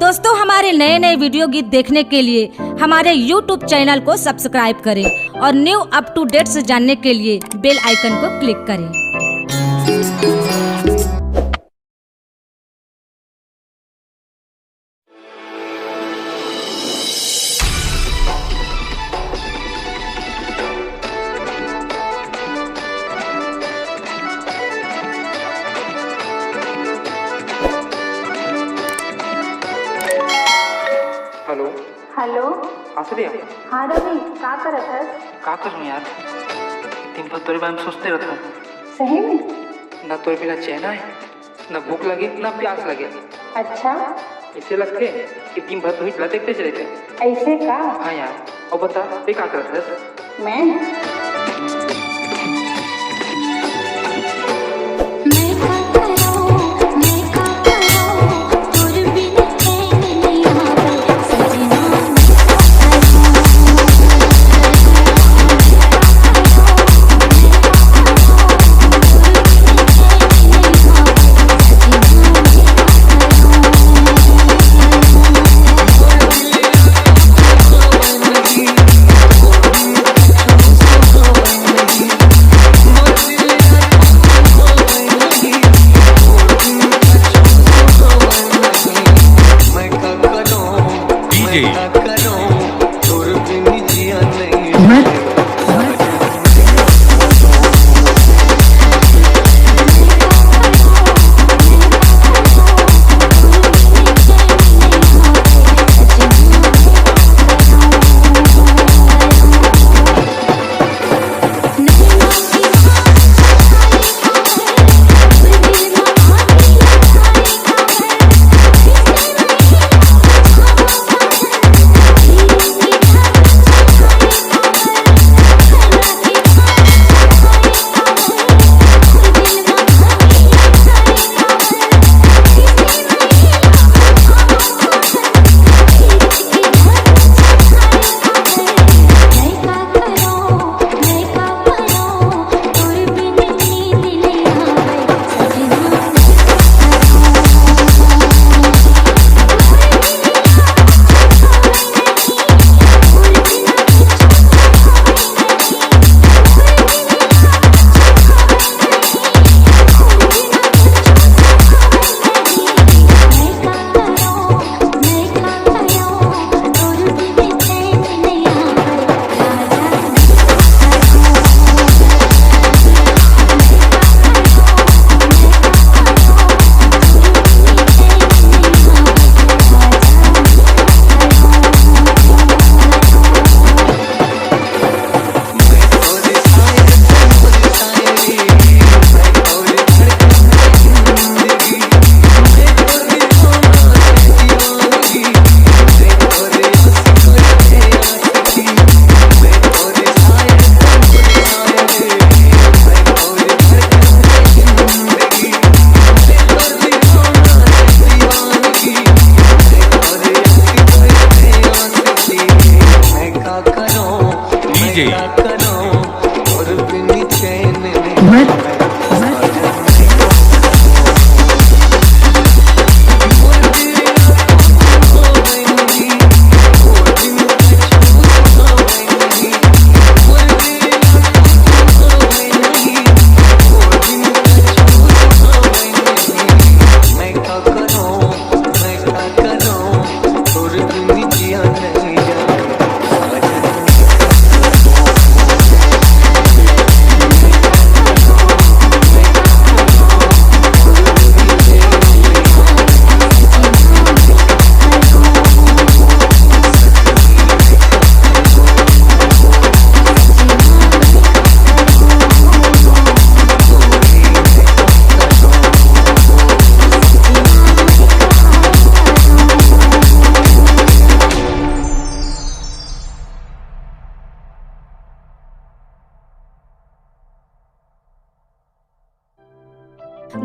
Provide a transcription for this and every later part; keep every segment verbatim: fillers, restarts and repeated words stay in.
दोस्तों, हमारे नए नए वीडियो गीत देखने के लिए हमारे YouTube चैनल को सब्सक्राइब करें और न्यू अप टू डेट्स जानने के लिए बेल आइकन को क्लिक करें। हेलो। हेलो। हाँ श्रेया। हाँ रवि, का करत हस? का करूँ यार, दिन भर तोरे बारे में सोचते रहता हूँ। सही में? ना तोरे बिना चैन आए, ना भूख लगे, ना प्यास लगे। अच्छा। ऐसे लगथे कि दिन भर तोही ला देखते चले थे। ऐसे का? हाँ यार, और बता, ते का करत हस? मैं?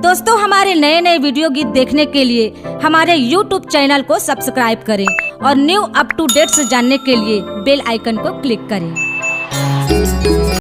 दोस्तों, हमारे नए नए वीडियो गीत देखने के लिए हमारे YouTube चैनल को सब्सक्राइब करें और न्यू अप टू डेट्स जानने के लिए बेल आइकन को क्लिक करें।